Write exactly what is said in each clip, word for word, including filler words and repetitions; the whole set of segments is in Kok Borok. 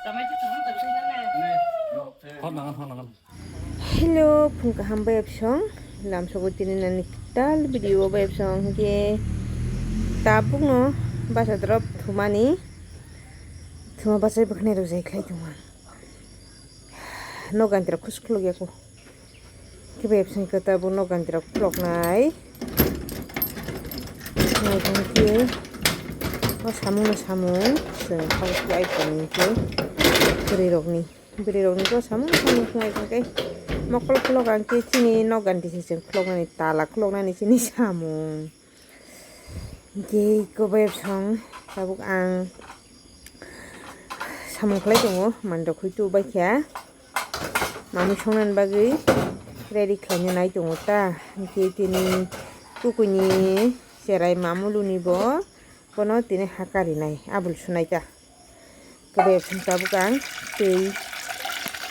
Hello, phung kaham bayapsong. Lamsogo tini nani tal video o bayapsong. Hingke tabukno basa drop thumani. Thuma bachai bwkhnai rok jai khlai tongma. Nok ganti rok khus khuluk yaku. Khe bayapsong khe tabuk nok ganti rok khuluknai. Naithok khe o samung no samung chwng khao khlai tongkhe bwrwi rokni. Bwrwi rokni to samung samung khlai tongkhe mokol khulok ang khe chini nok ganti se chwng khuluknani tala khuluknani chini samung. Hingke eko bayapsong tabuk ang samung khlai tongo, manwi rok khui tubai kha, manwi songnani bagwi ready khlaina nai tongo ta, hingke tini kukuini cherai mamuluni bo bono tini ha karinai abul sunai ta, eko bayapsong tabuk ang twi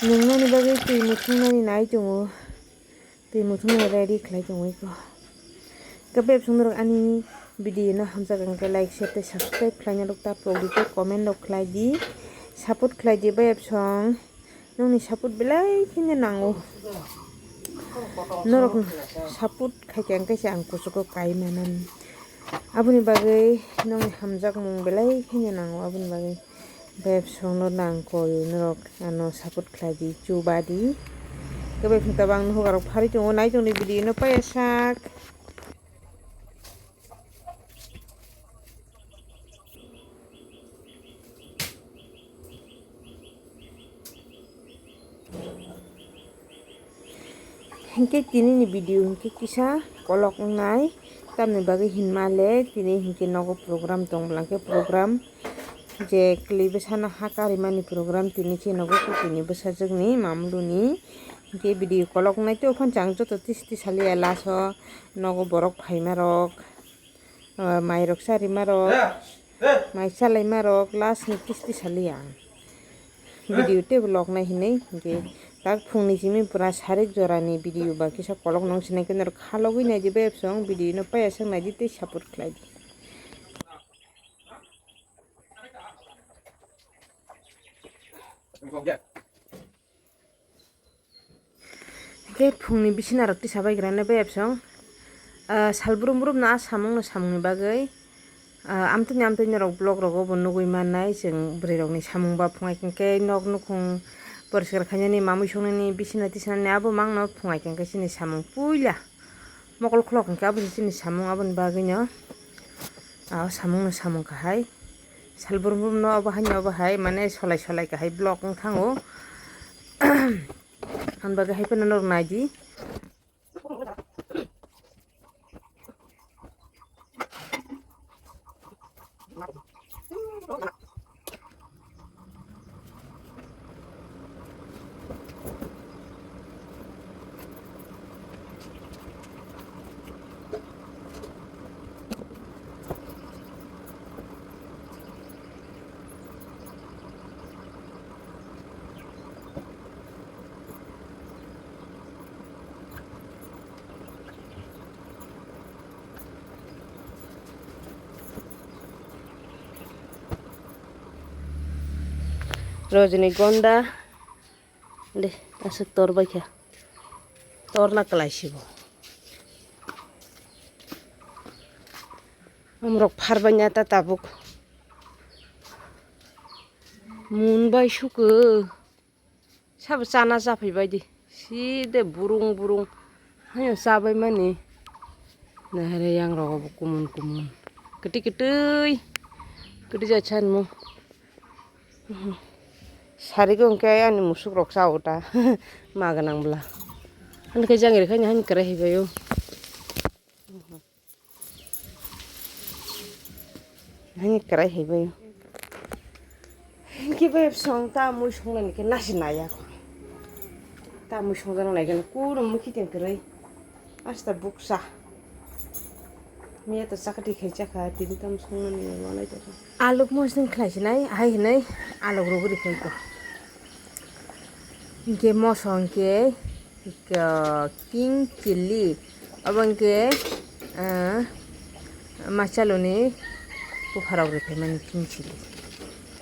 nwngnani bagwi twi muthungnani nai tongo. Twi muthungno ready khlai tongwi ko. Khe bebsong norok ani video no hamjak wngkhe like, share tei subscribe khlaina rok ta pok di tei comment rok khlai di. Support khlai di bebsong. Nokni support belai kheno nango. Norok support khaikhe ang kaisa ang kuchugo kai manani. Aboni bagwi nokni hamjakmung belai kheno nango aboni bagwi. Bebsong no nang koi norok ano support khlai di, chuba di. Khe bebsong tabang no hugarok pharwi tongo, nai tongdi video no paiya sak. Hinkhe tini ni video hinkhe kisa kolok wngnai, tamni bagwi hinma le tini hinkhe nogo program tong bwla khe program je kwlwi bwsano ha karimani program tini khe nogo kukuni bwsajwkni mamluni hinkhe video kolok wngnai tei ophang chang joto tisi tisa liya last o nogo borok phaima rok. Ah, mai rok sa rima rok, mai salai ma rok, last ni kisti sali ang. Video tei vlog nai hinui, hingke tak phung ni simi pura sarik jora ni video ba kisa kolok nong sinai khe norok kha logoi nai di, bebsong video no paiya sak nai di tei support khlai di. Hingke phungni bisina rok tisa bai grana bebsong, ah, sal brum brum no a samung no samung ni bagwi, ah, amtwini amtwini rok vlog rogo bo nugui mannai chwng bwrwi rokni samung ba phungai khe nok nukhung poriskar khainani mamui songnani bisina tisanani abo mangno phungai khe chini samung puila. Mokol khulok hwnkhe aboni chini samung, aboni bagwino, ah, samungno samung kahai. Sal brum brum no obo hai no obo hai, mane solai solai kahai vlog wng thango. Aboni bagwi hai phano norok nai di. Rajini gonda de aswk tor bai kha, tor na kwlai sibo. Amrok phar bai na ta tabuk. Mun bai suku. Sabo chana chaphai bai di. Si de burung burung. Hayo chabai mani. Nahare yang rogo bo kumun kumun. Kiti kiti. Kiti jai chan mo. Sari ko hwnkhe ani musuk rok cha o ta. Ma gwnang bwla. Ani khe jang ri khaini hani kwrai hai bai o. Hani kwrai hai bai o. Hingke bai song ta mui song nani khe nasi naya ko. Ta mui song jana nai khe kurum mui khiting kwrai. Asta buksa. Miya to chakati khai chakha, tini tam song nani nai manai to. Aluk mosong khlai sinai, hai hinai aluk rugri khai ko. Hingke moso hingke, ah, king chilli, obo hingke, ah, machaloni bupharok riphaimani king chilli.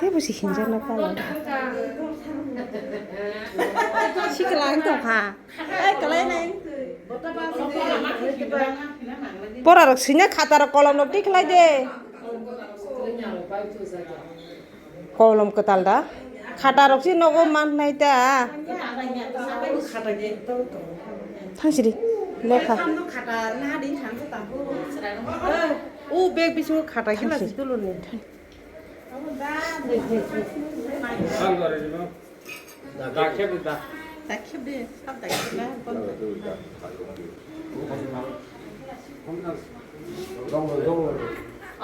Tei bo se hinjakna pala. Sikla ang tongkha. Ai, kalai nai. Pora rok sina khata rok kolom rok tikhlai de. Kolom kwtal da. Khata rok si nogo man nai ta. Thang siri. Lekha. O bag bisingo khata khe lasi duluni. Dakheb de, sab dakheb na.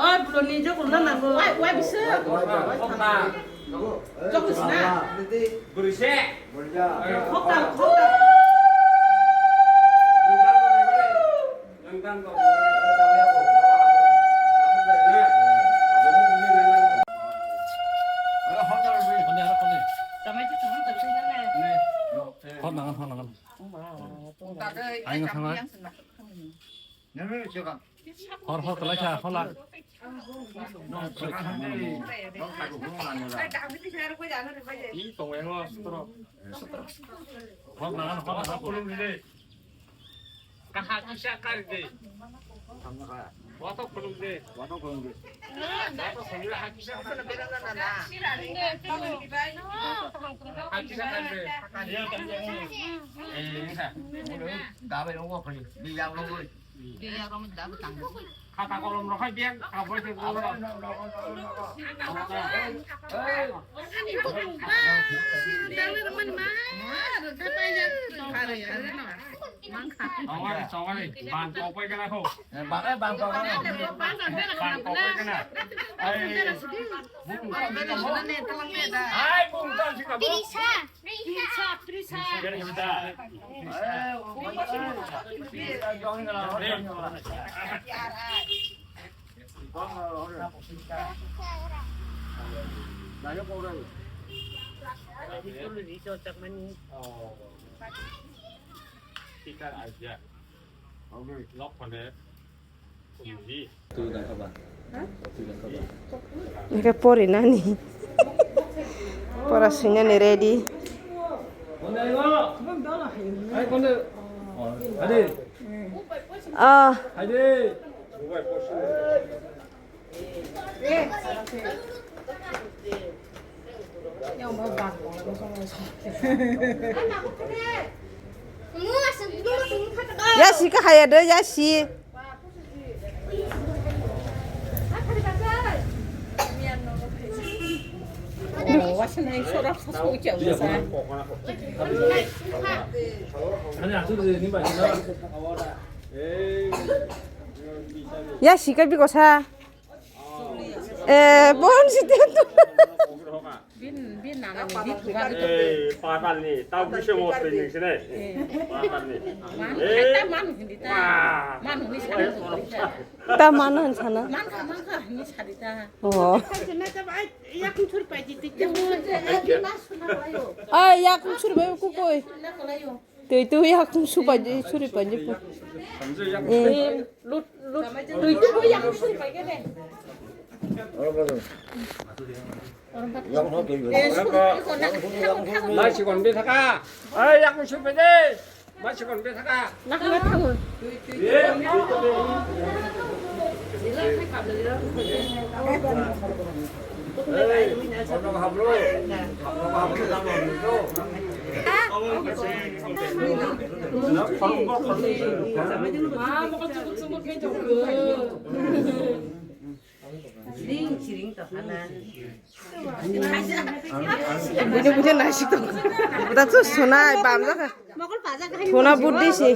Oi, bro, ni jok na nango. Wai, wai, bisa. Jok sina. Khokta, khokta. Hor nangan, hor nangan. Aing thangna. Hor, hor, kalai kha, hor la. Hor nangan, hor nangan. Kaham kisa kari de. Watok khulum de. Watok khulum de. Watok khulum de, ha kisa kari. Ha kisa kari de. Eh, ha. Dabai nunggu khulum. Di yang nunggu. Di yang nunggu dabai tang. Khata kolom rok hai beng, kaboi se kolom rok. Songari, songari, bang kok pai kena ko. Bang, eh, bang kok kena. Bang kok pai kena. Ai, bung tang si kabo. Ai, bung tang si kabo. Trisa, trisa, trisa. Hingke pori nani. Pora singani ready. Ah. Yasi ka haya de, yasi. Yasi ka bikosa. Eh, bon si tiyan tu. Bin, bin nana ni di tuga di. Eh, patal ni, tau bisa mo training sini. Eh. Patal ni. Man, eh, kata man hindi ta. Wah. Man hindi sana. Ta man han sana. Man ka, man ka, hindi sari ta. Oh. Ay, yak kum sur pai di, di, di. Ay, yak kum sur pai ku koi. Twi twi ya kum su paji suri paji pu. Eh, lut, lut. Twi twi ya kum suri paji ne. Mai sikon be thaka. Ai, ya kum suri paji. Mai sikon be thaka. Nak nak thangu. Bujo bujo nasi to. Udah tuh sunai bam dah. Thuna buddi si.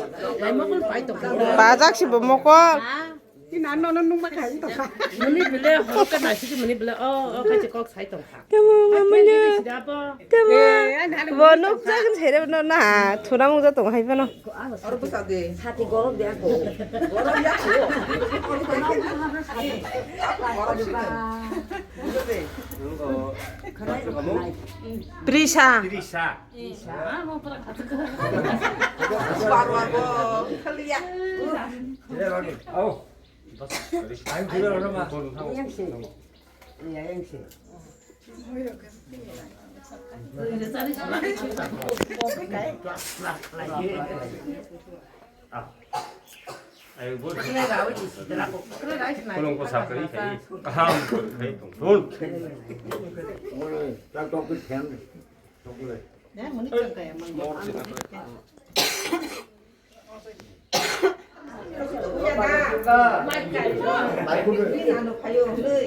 Pajak si bo mokol. Ti nan nono nungma khai to. Muni bile hokka nasi ki muni bile o o khai kok sai tong kha. Kemo mamanya. Kemo. Bo nuk jak sere no na. Thuna mung ja tong hai pano. Aro to sade. Sati gorom de ako. Gorom ya ko. Gorom ya ko. Trisa. Trisa. Kolong ko sab kari khai, kaham kari khai tong thun.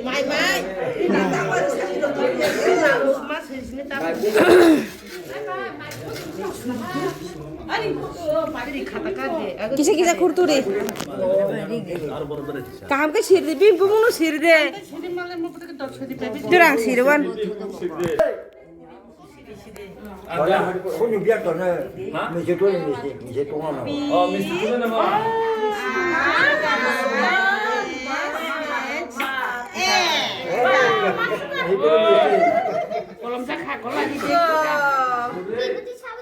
Mai, mai. Kisa kisa kurturi. Kaham khe sirdi, bini bumungno sirdi. Turang sirwan. Kunu biar to na, misi to misi, misi to na. Oh, misi to na. Kolom jakha, kolom jakha.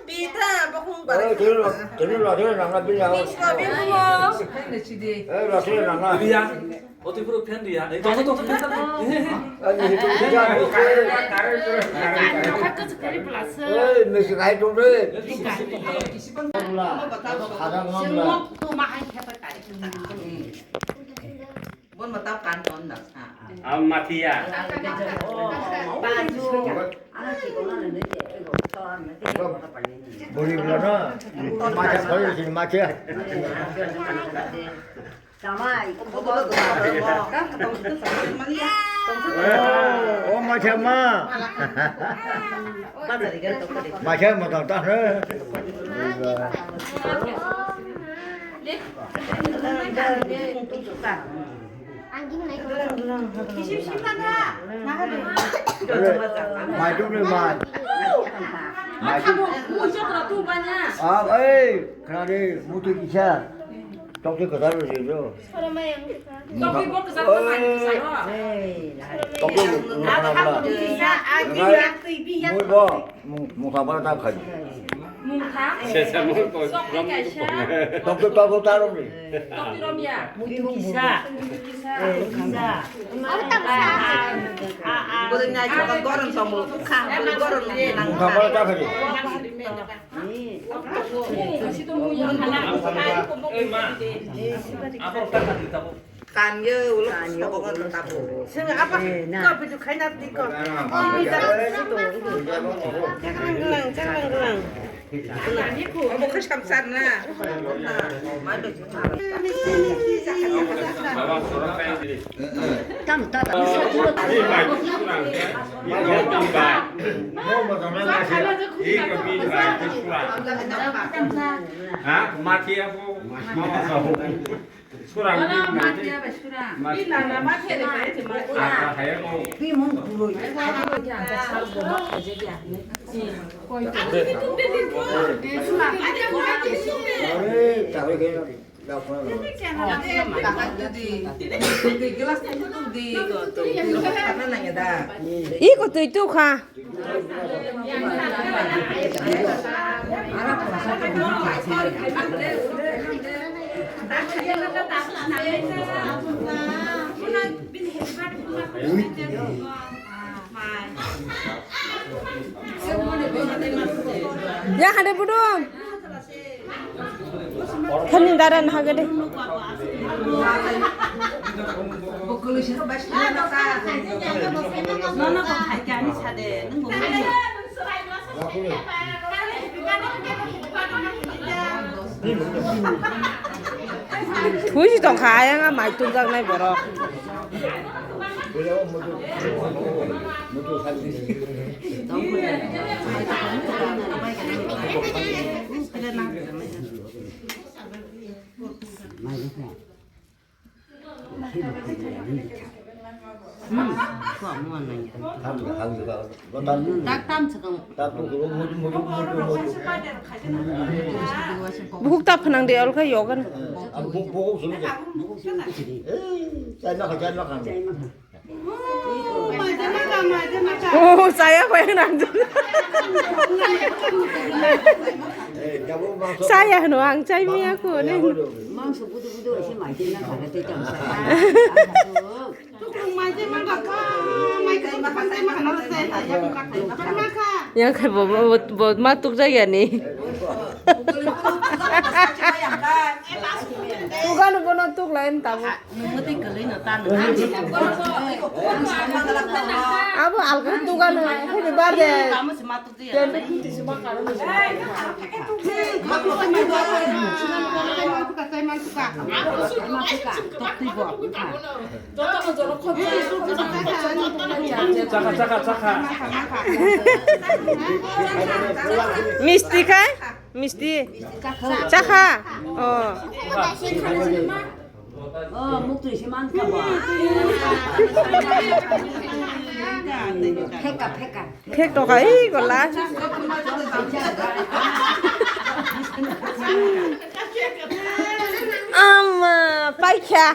Pita, bakung barang. Eh, kiri lo, kiri lo, kiri lo, nang na pila. Kiri lo, kiri lo, nang na. Oti puro fan dia. Ei, tong, tong, tong, tong. Ani hitu ja. Ei, misi kai tong re. Khada ngam la. Bon matap kan ton da sa. Am matia. Bori bela na. Macha bori sini macha. Oh, oh, macam ma. Macam ma tak tak. Mai tu ni mai. Mai tu. Ah, eh, kenapa ni mutu kisah? Tokti kwcharo se jo. Tokti bo kwcharo. Tokti mungsa bara ta khai. Mungsa. Tokti tokti taro ni. Tokti romya. Mutu kisa. Mutu kisa. Goreng aja goreng tomo. Goreng nang. Mungsa bara ta khai. Kan ye ulo sobo kan tabo. Sing apa? Ko bidu khaina tiko. Jangan gelang, jangan gelang. Obo khis kamsar na. Tam ta ta. Ha? Mati apa? Mama tahu. Surang. Mati apa surang? Mati. Ina na mati ada kaya cuma. Apa saya mau? Pi mong kuroi. Are, tak boleh kaya. Iko twi tu kha. Ya, hade budung. Thani dara na hage de. Huisi tongkha ayang a mai tungjaknai borok. Buhuk ta phnang de, oro khe yogan. Oh, saya apa yang nanti? Saya no ang chai mi aku ni. Yang kayak bawa bawa ma tuk jaya ni. Tukano bono tuklai tabuk. Abo alkhe tukano, happy birthday. Chakha, chakha, chakha. Misti kha? Misti. Chakha. Oh. Oh, muktwi se man kha bo. Pheka, pheka. Phek to kha, ei gola. Ama, paikha.